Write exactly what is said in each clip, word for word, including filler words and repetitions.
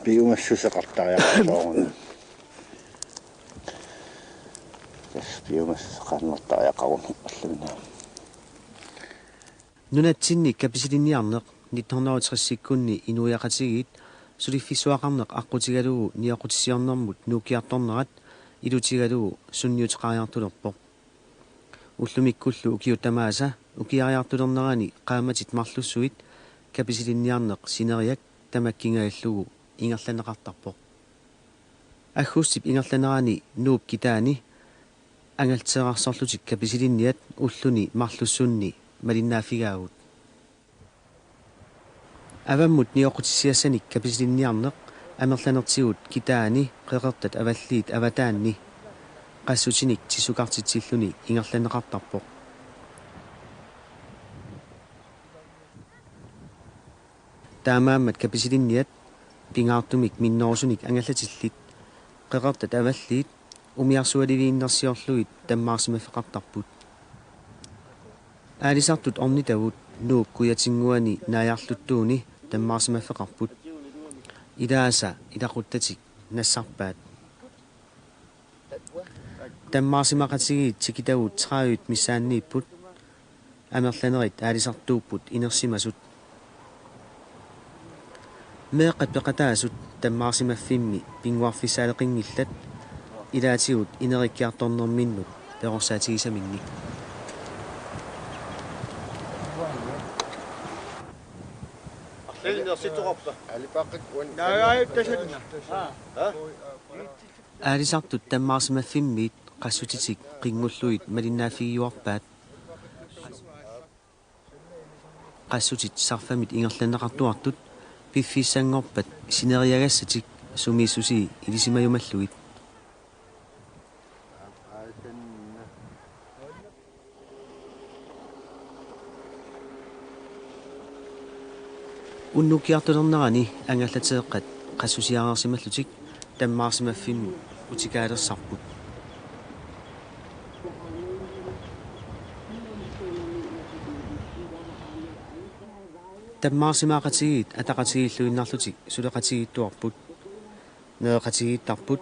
Piumassuseqartariaqarluaruna. Tassa piumassuseqarnertariaqarunarluni. Nunatsinni kapisilinniarneq nitten hundrede og tresikkunni inuiaqatigiit suliffissuaqarneq aqqutigalugu nioqqutissiornermut nuukkiartornerat ilutigalugu sunniuteqariartulerpoq. Ullumikkullu ukiut tamaasa ukiariartulernerani qaammatit marlussuit kapisilinniarneq sineriak tamakkingajallugu ingerlanneqartarpoq. Aggustip ingerlanerani Nuup Kitaani angallatseerarsorlutik kapisilinniat ulluni marlussunni malinnaaffigaagut. Avammut nioqqutissiassanik kapisilinniarneq amerlanertigut Kitaani Qeqertat Avalliit avataanni qassutinik tissukartitsilluni ingerlanneqartarpoq. Taamaammat kapisilinniat pingaartumik minnerusunik angallatillit Qeqertat Avalliit umiarsualiviinnersiorlugit tammaarsimaffeqartarput. Aalisartut ornitagut Nuup kujatinnguani Naajarluttuuni tammaarsimaffeqarput. Ilaasa ilaquttatik nassarpaat. Tammaarsimaqatigiit tikitagut tredivet missaanniipput. Amerlanerit aalisartuupput inersimasut. Meeqqat peqataasut tammaarsimaffimmi pinnguarfissaaleqinngillat ilaatigut inerikkiartornerminnut perorsaatigisaminnik. Aalisartut tammaarsimaffimmiit qassutitik qinngulluit malinnaaffigiuarpaat. Qassutit sarfamit ingerlanneqartuartut piffissanngorpat sineriagassatik sumiissusii ilisimajumallugit. Unnuukkiartulernerani angallateeqqat qassusiareersimallutik tammaarsimaffimmut utikaalertarput. Tammaarsimaaqatigiit ataqatigiilluinnarlutik suleqatigiittuarput. Nereqatigiittarput,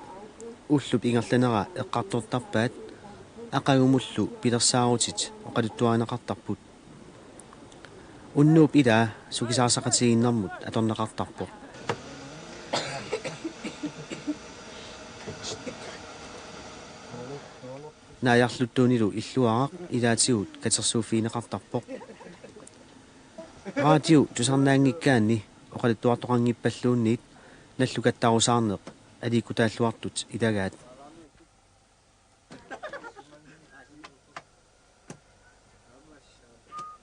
ullup ingerlanera eqqartortarpaat, aqagumullu pilersaarutit oqaluttuarineqartarput. Unnuup ilaa sukisaarsaqatigiinnermut atorneqartarpoq. Naajarluttuunilu illuaraq ilaatigut katersuuffigineqartarpoq. Radio tusarnaanngikkaanni oqaluttuartoqanngippalluunniit nallukattarusaarneq aliikkutaalluartut ilagaat.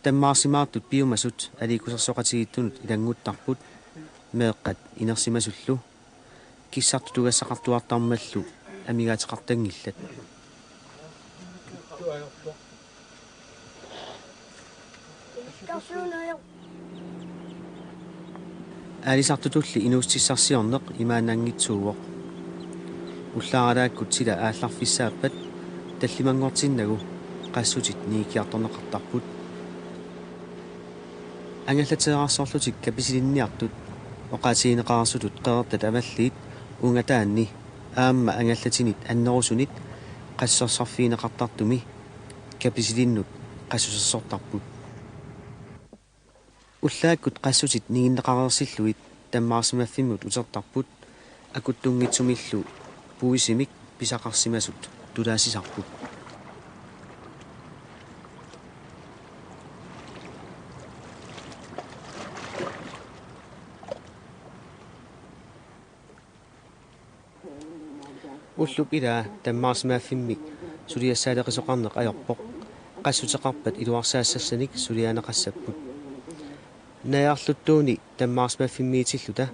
Tammaarsimaartut piumasut aliikkusersoqatigiittunut ilannguttarput, meeqqat inersimasullu. Kissartut tugassaqartuartarmallu amigaateqartanngillat. Aalisartutulli inuussutissarsiorneq imaannaanngitsuuvoq. Ullaaralaakkut sila aallarfissaappat tallimanngortinnagu qassutit ningikkiartorneqartarput. Angallateerarsorlutik kapisilinniartut oqaatigineqareersutut Qeqertat Avalliit uunga taanni aamma angallatinit annerusunit qassusersorfigineqartartumi kapisilinnut qassusersortarput. Ullaakkut qassutit ninginneqareersillugit tammaarsimaffimmut utertarput, akuttunngitsumillu puisimik pisaqarsimasut tulaassisarput. Ullup ilaa tammaarsimaffimmi suliassaaleqisoqarneq ajorpoq. Qassuteqarpat iluarsaassassanik suliaanneqassapput. Naajarluttuuni tammaarsimaffimmiitilluta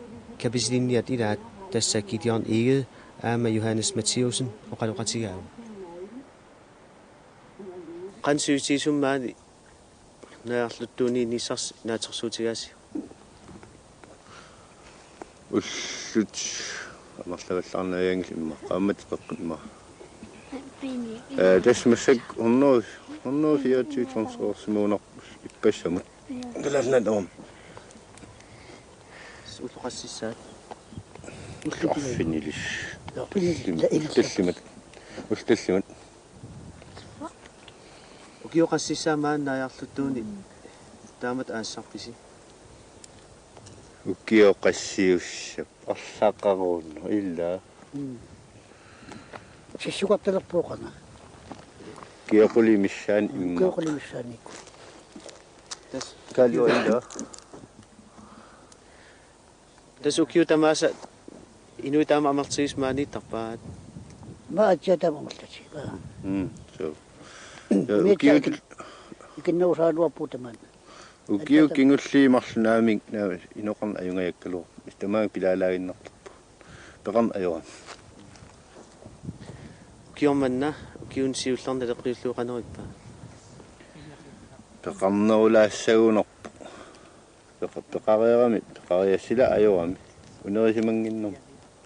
kapisilinniat ilaat, tassa Gideon Egede aamma Johannes Matthæussen oqaloqatigaagut. Qanoq sivisuumik maani Naajarluttuuniinnissarsi naatsorsuutigaasi? Ullut amerlavallaarnavianngillat immaqa qaammatit peqqut immaqa. Ee, tassa massakkut hundrede, hundrede fireogtyve tonsersimagunarpoq ippassamut. Kalaallit Nunaanni. Ullut qassiussaat? Ullut pinilit. Ullut pinilit. Ullut tallimat. Ullut tallimat. Ukioqassissaa maani naajarluttuuni taamatut aassarpisi? Ukioqassiussap arlaqarunno illa. Mm. Sissukartalerpuuqana. Ukioquli missaani imma. Ukioquli missaaniikku. Tas- Kalua illa. Tassa ukiut tamaasa inuit taama amerlatigisut maaniittarpaat. Maani aatsaat taama amerlatigisut. Mm, so. Ja, miatsaatit ukiut ikinnerusaraluarpugut tamaani. Ukiut kingulliit marluk naamik, naamik inoqarneq ajunngajakkaluarpoq. Tamaanga pilaalaaginnartarpugut. Peqarneq ajorami. Ukioq manna, ukiuni siullerni naleqqiullugu qanoq ippa? Peqarnerulaassagunarpoq. Peqa-, peqareerami, peqariassila ajorami. Unerisimanngimmat.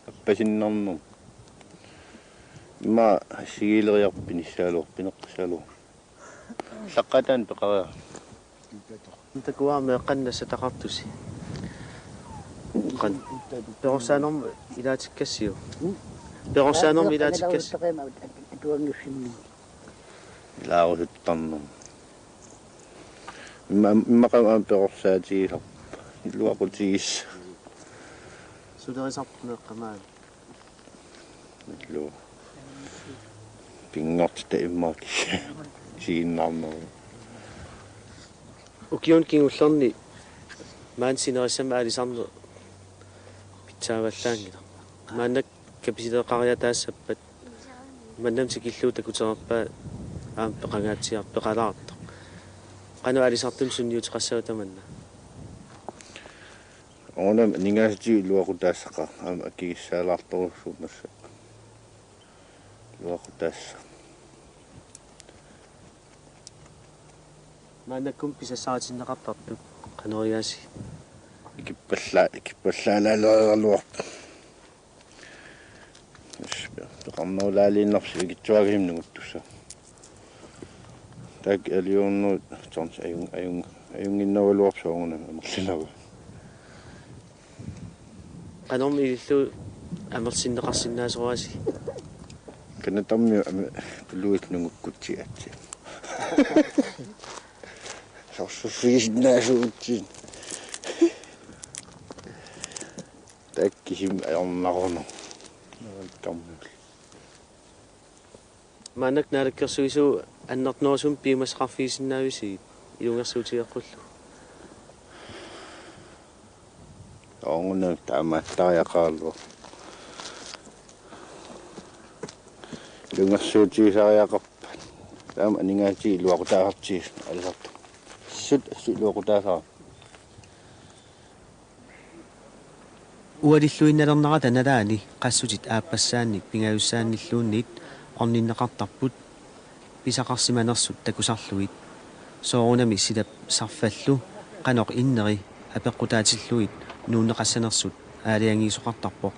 Appasinnarnermut. Immaqa assigiileriarput pinissagaluarpoq, pineqqissagaluarpoq. Saqqataan peqareerami. Takuarmi qanoq nassataqartusi. Qanoq. Perorsaanermut ilaatikkassiuk. Perorsaanermut ilaatikkassiuk. Ilaarusuttarnermut. Imma-, immaqa aamma perorsaatigisarpoq. Iluaqutigissaq. Sulerisarpoq meeqqat maani. Illu. Pinngortitaq immaqa isiginnaarneruvoq. Ukiuni kingullerni maani sinerissami aalisarneq pitsaavallaanngilaq. Maannakkut kapisileqariataassappat mannamut tikillugu takutereerpaat aamma peqangaatsiartoq, peqalaartoq. Qanoq aalisartunut sunniuteqassava tamanna? Una aningaasatigut iluaqutaassaqaaq, aamma akigissaalaartorujussuuvoq massakkut. Iluaqutaassaq. Maannakkut pisassaatinneqartartut qanoq iliorlugit? Ikippallaa-, ikippallaalaaleraluarpoq. Peqarnerulaaliinnarpoq sivikitsuakkami nunguttussaq. Taakku aliornut tons ajun-, ajun-, ajunnginnerugaluarpoq soorunami amerlinagu. Qanormi ilillugu amerlisinneqarsinnaasorivisi? Kanatarmiut ame-, puluit nungukkutsiaatsi. Sorsussuisinnaasuutsin. Taakku kisimi ajornarunarpoq. Navakkami. Maannakkut naalakkersuisut annertunerusumik piumasaqarfigisinnaavisi ilungersuutigeqqullugu? Soorunami taamaattariaqaraluarpoq. Ilungersuutigisariaqarpat. Taama aningaasatigut iluaqutaasartigisut aalisartut. Assut, assut iluaqutaasarami. Ualilluinnalernerata nalaani qassutit aappassaannik pingajussaannilluunniit orninneqartarput pisaqarsimanersut takusarlugit. Soorunami silap sarfallu qanoq inneri apeqqutaatillugit nuunneqassanersut aalajangiisoqartarpoq.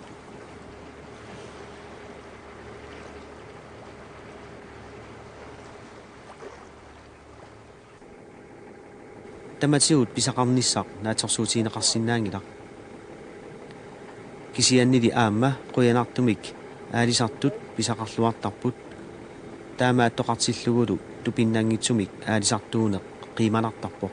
Tamatigut pisaqarnissaq naatsorsuutigineqarsinnaanngilaq. Kisiannili aamma qujanartumik aalisartut pisaqarluartarput. Taamaattoqartillugulu tupinnanngitsumik aalisartuuneq qiimanartarpoq.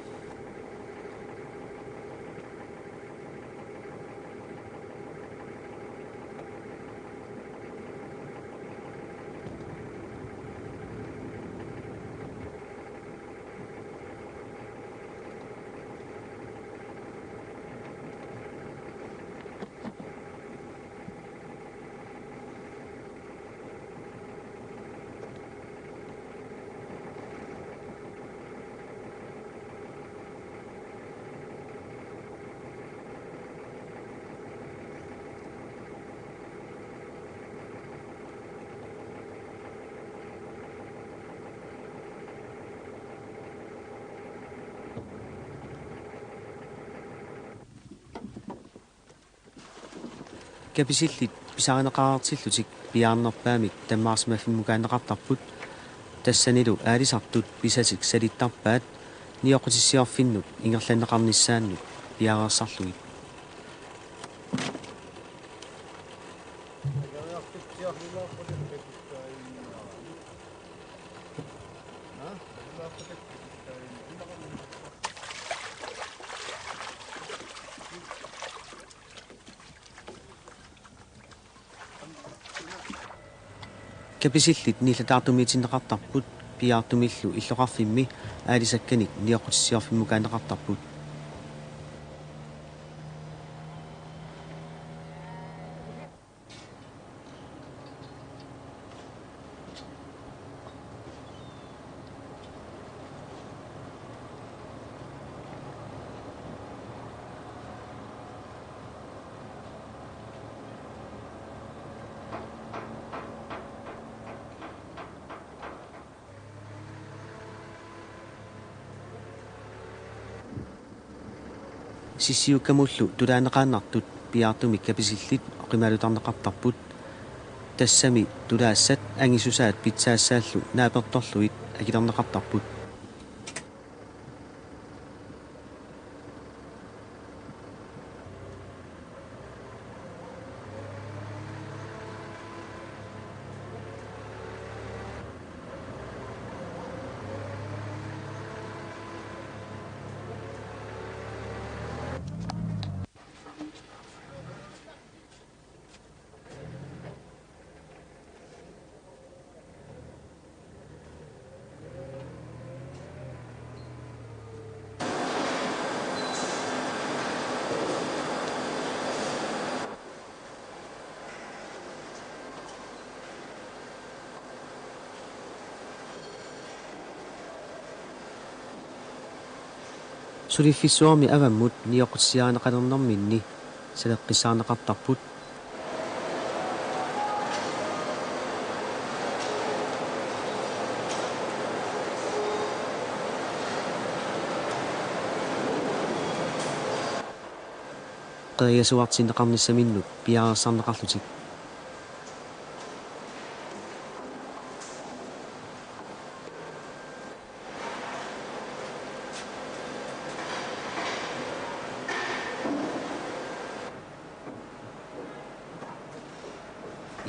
Kapisillit pisarineqareertillutik piaarnerpaamik tammaarsimaffimmukaanneqartarput. Tassanilu aalisartut pisatik salittarpaat nioqqutissiorfinnut ingerlanneqarnissaannut piareersarlugit. Kapisillit nillattaartumiitinneqartarput piaartumillu illoqarfimmi aalisakkanik nioqqutissiorfimmukaanneqartarput. Sissiukkamullu tulaanneqaannartut piaartumik kapisillit oqimaalutarneqartarput. Tassami tulaassat angissusaat pitsaassaallu naapertorlugit akilerneqartarput. Suliffissuarmi avammut nioqqutissiarineqalernerminni saleqqissaarneqartarput. Qerigasuartinneqarnissaminnut piareersarneqarlutik.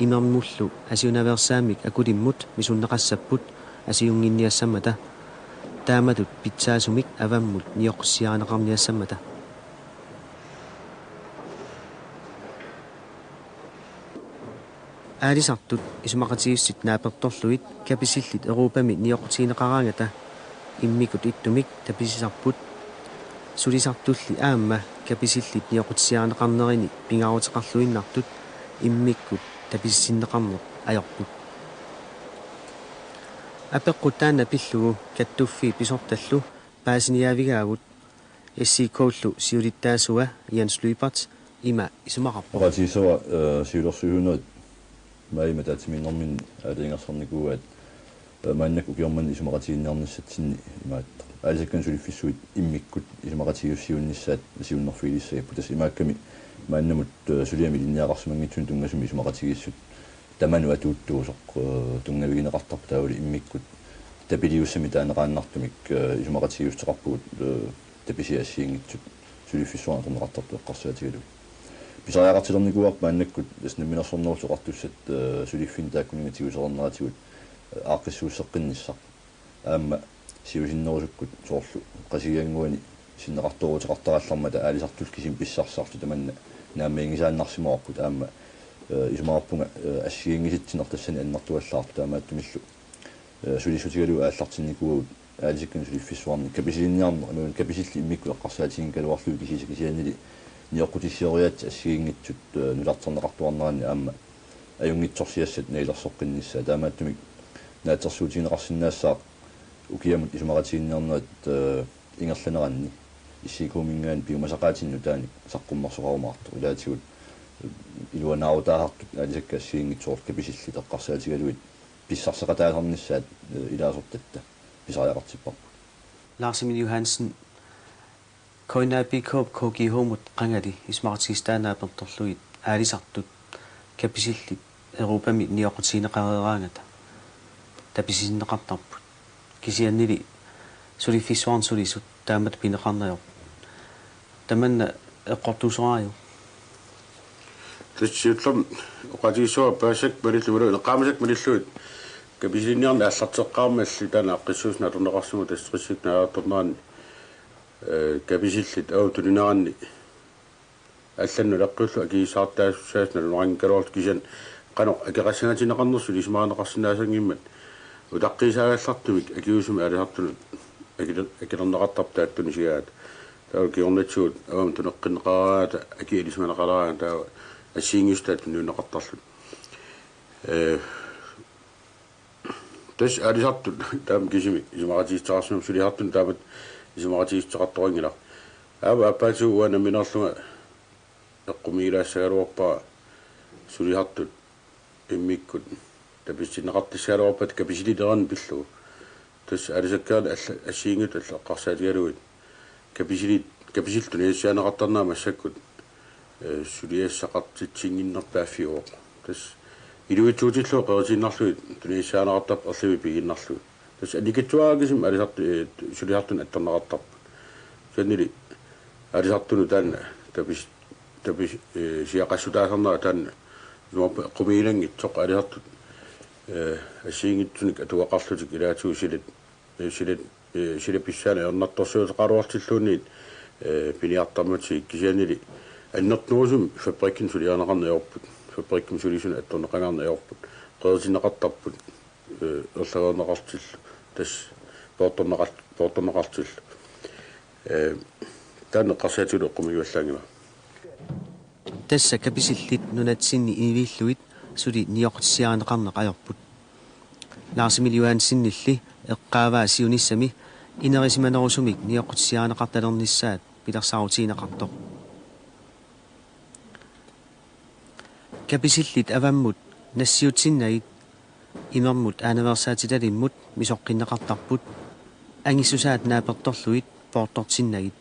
Imermullu asiunaveersaammik akulimmut misunneqassapput asiunnginniassammata. Taamatut pitsaasumik avammut nioqqussiarineqarniassammata. Aalisartut isumaqatigiissutit naapertorlugit kapisillit Europami nioqqutigineqaraangata immikkut ittumik tapisisarput. Sulisartulli aamma kapisillit nioqqutissiarineqarnerini pingaaruteqarluinnartut immikkut tapisissinneqarneq ajorput. Apeqqut taanna pillugu kattuffii pisortallu paasiniaavigaagut. S I K-llu siulittaasua Jens Lyberth ima isumaqarpoq. Oqaatigissavat, eh, siulersuisuunerit maajip ataatsimiinnerminni aalajangersarnikuugaat, eh, maannakkut ukioq manna isumaqatigiinniarnissatsinni imaattoq. Aalisakkanik suliffissuit immikkut isumaqatigiissusiuinnissaat siunnerfigilissagipput. Tassa imaakkami maannamut, eh, suliami ilinniagaqarsimanngitsunik tunngasumik isumaqatigiissut tamanut atuuttuusoq, eh, tunngavigineqartarpoq taavalu immikkut tapiliussamik taaneqaannartumik, eh, isumaqatigiissuteqarpugut, eh, tapisiat assigiinngitsut suliffissuarnik atorneqartartut eqqarsaatigalugit. Pisariaqartilernikuuarput maannakkut tassa Namminersornerullutik Oqartussat, eh, suliffinni taakkunannga tigusereerneratigut, eh, aaqqissuusseqqinnissaq. Aamma siusinnerusukkut soorlu Qasigiannguani sinneqartooruteqartarallarmata aalisartullu kisimik pissarsisaartut tamanna naammaginngisaannarsimavarput aamma, eh, isumaqarpunga, eh, assigiinngisitsinera tassani annertuallaartoq taamaattumillu, eh, sulissutigalugu aallartinnikuuagut aalisakkanik suliffissuarni kapisilinniarneq imaluunniit kapisillit immikkut eqqarsaatiginngikkaluarlugit kisiisa kisiannili nioqqutissioriaatsit assigiinngitsut, eh, nutarterneqartuarneranni aamma ajunngitsorsiassat nalilersoqqinnissaat taamaattumik naatsorsuutigineqarsinnaassaaq ukiamut isumaqatigiinniarnerit, eh, ingerlaneranni S I K-minngaanniit piumasaqaatinik nutaanik saqqummersoqarumaartoq. Ilaatigut, eh, iluanaarutaasartut aalisakkat assigiinngitsut soorlu kapisillit eqqarsaatigalugit pissarseqataasarnissaat, eh, ilaasortatta pisariaqartipparput. Lars Emil Johansen, K N A B K K G H-mut qangali isumaqatigiissutaat naapertorlugit aalisartut kapisillit Europami nioqqutigineqareeraangata tapisisinneqartarput. Kisiannili suliffissuarni sulisut taamatut pineqarneq ajorput. Tamanna eqqortuusoraajuk? Tassa siullermik oqaatigissuara paasisakka malillugu, eqqaamasakka malillugit, kapisilinniarneq aallarteqqaarmalli taanna aaqqissuussineq atorneqarsimavoq, tassa tressit naajartornerani, eh, kapisillit avammut tunineranni allanut naleqqiullugu akisussaassuseq nalunaanngikkaluarlugu, kisianni qanoq akeqassangaatinneqarnersoq ilisimaneqarsinnaassanngimmat utaqqiisaagallartumik akiuusumik aalisartunut akile-, akilerneqartarpoq taakku tunisigaat. Taava kingornatigut avammut tuneqqinneqaraangata akia ilisimaneqaraangata taava assigiinngissutaat tunniunneqartarlutik. Eh, tassa aalisartut taama kisimi isumaqatigiissuteqarsimavoq, suliassartunut taamatut isumaqatigiissuteqartoqanngilaq. Aamma aappaatigut uanga nammineerlunga eqqumigilaassagaluarpara suliassartut immikkut tapissisinneqartassaagaluarpata kapisilinnerannik pillugu. Tassa aalisakkaat alla-, assigiinngitsut allat eqqarsaatigalugit kapisilit, kapisillit tunisassiarineqartarnerat massakkut, eh, suliassaqartitsinnginnerpaaffiuvoq. Tassa iluitsuutillugu qeritiinnarlugit tunisassiarineqartarput erlimi pigiinnarlugit. Tassa annikitsuaraakkisimi aalisart-, eh, suliassartunut attorneqartarput. Kisiannili aalisartunut taanna tapis-, tapis-, eh, siaqassutaasarnera taanna isumaqarpunga eqqumiilanngitsoq aalisartut, eh, assigiinngitsunik atugaqarlutik ilaatigut silat, eh, silat, eh, silapissaanut ajornartorsiuteqaraluartilluunniit, eh, piniartarmatigik, kisiannili annertunerusumik fabrikkinik suliarineqarneq ajorput, fabrikkimi sulisunut attorneqangaarneq ajorput, qeritinneqartarput, eh, erlageerneqartillu, tassa poortorneqar-, poortorneqartillu. Eh, taanna eqqarsaatigalugu eqqumigivallaanngilaq. Tassa kapisillit nunatsinni iniviillugit suli nioqqutissiarineqarneq ajorput. Lars Emil Johansenilli eqqaavaa siunissami inerisimanerusumik nioqqutissiarineqartalernissaat pilersaarutigineqartoq. Kapisillit avammut nassiutsinnagit imermut aanaveersaatitalimmut misoqqinneqartarput, angissusaat naapertorlugit poortortinnagit.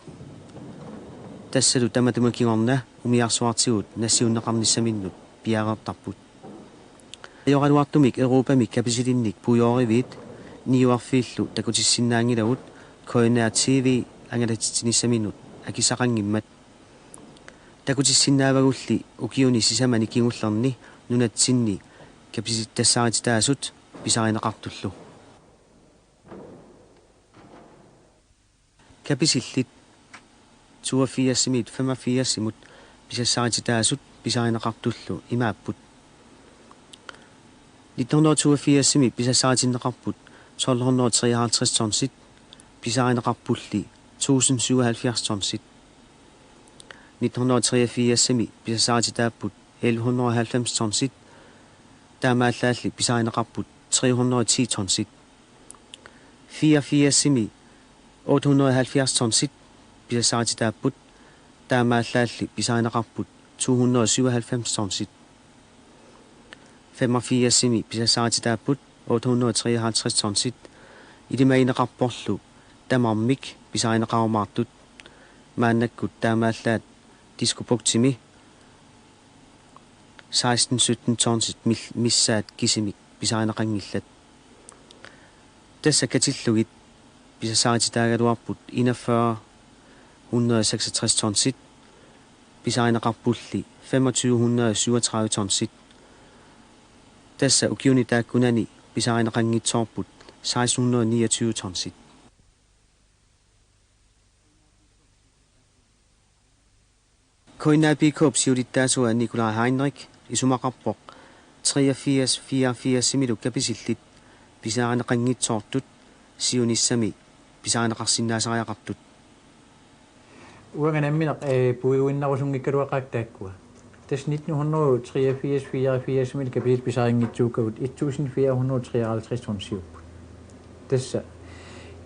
Tassalu tamatuma kingorna umiarsuartigut nassiunneqarnissaminnut piareertarput. Ajoraluartumik Europami kapisilinnik puigooriviit niuerfiillu takutissinnaanngilagut K N R T V angalatitsinissaminut akissaqanngimmat. Takutissinnaavagulli ukiuni sisamani kingullerni nunatsinni kapisittassarititaasut pisarineqartullu. Kapisillit toogfirsimiit femogfirsimut pisassarititaasut pisarineqartullu imaapput: nitten hundrede toogfirsimi pisassaritinneqarput tolv hundrede treoghalvtreds tonsit, pisarineqarpulli tusind syvoghalvfjerds tonsit. Nitten hundrede treogfirsimi pisassaarititaapput elleve hundrede og halvfems tonsit, taamaallaalli pisarineqarput tre hundrede og ti tonsit. Fireogfirsimi otte hundrede og halvfjerds tonsit pisassaarititaapput, taamaallaalli pisarineqarput to hundrede og syvoghalvfems tonsit. Femogfirsimi pisassaarititaapput otte hundrede og treoghalvtreds tonsit, ilimagineqarporlu tamarmik pisarineqarumaartut, maannakkut taamaallaat Diskobugtimi seksten sytten tonsit mil-, missaat kisimik pisarineqanngillat. Tassa katillugit pisassaarititaagaluarput enogfyrre hundrede og seksogtres tonsit, pisarineqarpulli femogtyve hundrede og syvogtredive tonsit. Tassa ukiuni taakkunani pisarineqanngitsoorput seksten hundrede og niogtyve tonsit. K N A P K-p siulittaasua Nikolaj Heinrich isumaqarpoq treogfirs fireogfirsimilu kapisillit pisarineqanngitsoortut siunissami pisarineqarsinnaasariaqartut. Uanga nammineq, eh, puiguinnarusunngikkaluaqaakka taakkua. Tassa nitten hundrede og treogfirs fireogfirsimilu kapisillit pisariinngitsuukkagut et tusind fire hundrede og treoghalvtreds tonsiupput. Tassa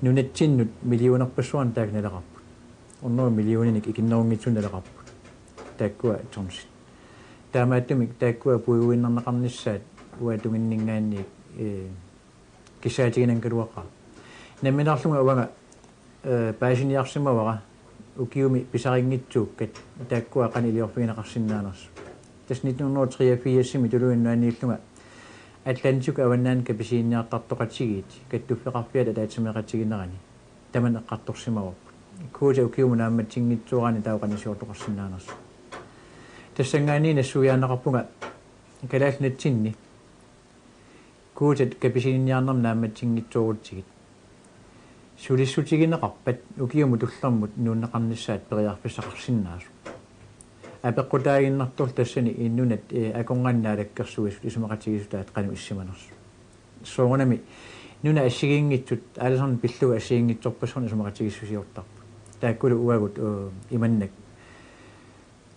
nunatsinnut millionerpassuarnik taakku naleqarput. Hundrede millioninik ikinnerunngitsumik naleqarput taakkua tonsit. Taamaattumik taakkua puiguinnarneqarnissaat uanga tunginninngaanniit, eh, kissaatiginanngikkaluaqaaq. Nammineerlunga uanga, eh, paasiniarsimavara ukiumi pisariinngitsuukkat taakkua qanoq iliorfigineqarsinnaanersut. Tassa nitten hundrede og treogfirsimi tuluit nuanniillunga Atlantikkut avannaani kapisilinniartartoqatigiit kattuffeqarfiata ataatsimeeqatigiinnerani tamanna eqqartorsimavarput. Kvote ukiumut naammatsinngitsoorani taava qanoq iliortoqarsinnaanersoq. Tassanngaanniit nassuiaaneqarpunga Kalaallit Nunatsinni Guutat kapisilinniarnermut naammatsinngitsoorutigit. Sulissutigineqarpat ukiumut tullermut nuunneqarnissaat periarfissaqarsinnaasoq. Apeqqutaaginnartorlu tassani nunat, eh, akornanni naalakkersuisut isumaqatigiissutaat qanoq issimanersut. Soorunami nunat assigiinngitsut aalisarneq pillugu assigiinngitsorpassuarnik isumaqatigiissusiortarput. Taakkulu uagut, eh, imannak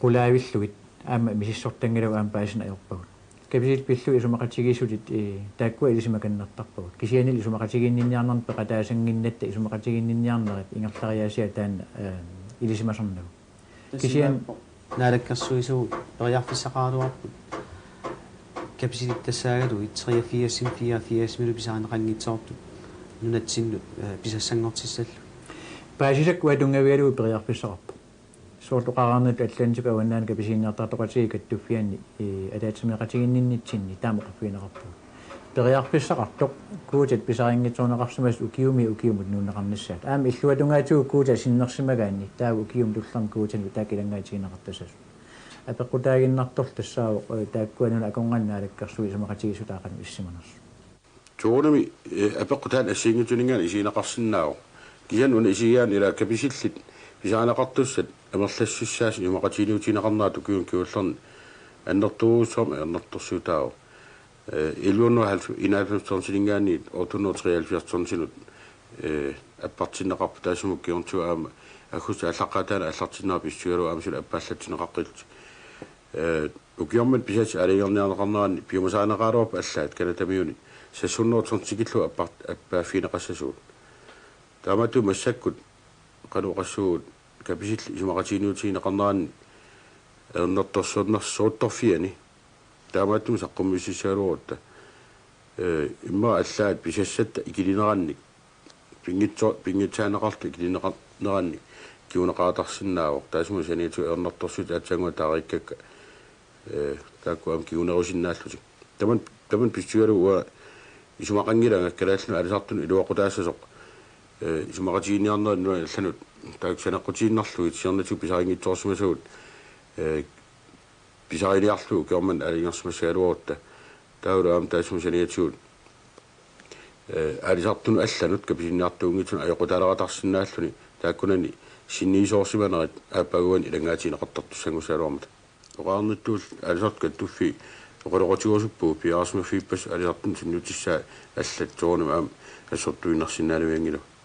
qulaavillugit aamma misissortanngilagut aamma paasineq ajorpagut. Kapisillit pillugit isumaqatigiissutit, eh, taakkua ilisimakannertarpagut. Kisiannili isumaqatigiinninniarnermut peqataasannginnatta isumaqatigiinninniarnerit ingerlariaasia taanna, eh, ilisimasarnagu. Kisian- Naalakkersuisut periarfissaqaraluarput. Kapisilit tassaagalugit treogfirsimi fireogfirsimilu pisarineqanngitsoortut nunatsinnut, eh, pisassanngortissallugit. Paasisakka uanga tunngavigalugu periarfissaqarpoq. Soorlu oqareernittut Atlantikup avannaani kapisilinniartartoqatigiit kattuffianni, eh, ataatsimeeqatigiinninnitsinni taama oqarfigineqarpugut. Periarfissaqartoq Guutat pisariinngitsoorneqarsimasut ukiumiit ukiumut nuunneqarnissaat. Aamma illuatungaatigut Guutat sinnersimagaanni taava ukiumut tullermut Guutanut taakku ilanngaatigineqartassasut. Apeqqutaaginnartorlu tassaavoq, eh, taakkua nunat akornanni naalakkersuisut isumaqatigiissutaat qanoq issimanersut. Soorunami, eh, apeqqut taanna assigiinngitsuninngaanniit isigineqarsinnaavoq. Kisianni una isigigaanni ila kapisillit pisarineqartussat amerlassussaasut isumaqatiginniutigineqarnerat ukiuni kingullerni annertoorujussuarmik ajornartorsiutaavoq. Eh, elleve hundrede enoghalvfems tonsininngaanniit otte hundrede treoghalvfjerds tonsinut, eh, appartinneqarpoq, taassuma kingornatigut aamma aggustip aallaqqaataani aallartinneqarpoq, pissutigalugu aamma suli appaallatsinneqaqqillutik. Eh, ukiormanna pisassat aalajangerniarneqarneranni piumasarineqaraluarput allaat Canadamiuni seks hundrede tons tikillugu appar-, appaaffigineqassasugut. Taamaattumik massakkut qanoq oqassuugut, kapisillit isumaqatiginniutigineqarneranni ajornartorsiornersoortorfiani taamaattumik saqqummiussissagaluarutta, eh, immaqa allaat pisassatta ikilinerannik, pinngitso-, pinngitsaaneqarluta ikilineqarnerannik kinguneqartarsinnaavoq. Taassuma saniatigut ajornartorsiutit aatsaannguaq taareerakka, eh, taakku aamma kingunerusinnaallutik. Tamanna, tamanna pissutigalugu uanga isumaqanngilanga Kalaallit Nunaat aalisartunut iluaqutaassasoq, eh, isumaqatiginninniarnerit nunat allanut taakku saneqqutiinnarlugit siornatigut pisariinngitsoorsimasagut, eh, pisariniarlugu ukiormanna aalajangersimassagaluarutta. Taavalu aamma taassuma saniatigut, eh, aalisartunut allanut kapisilinniartuunngitsunut ajoqutaaleratarsinnaalluni taakkunani sinniisoorsimanerit aappaaguani ilanngaatigineqartartussanngussaagaluarmata. Oqareernittullu aalisartut kattuffii oqaloqatigerusuppugut piareersimaffigippassuit aalisartunut sunniutissaat allat, soorunami aamma assortuinnarsinnaanavianngilagut.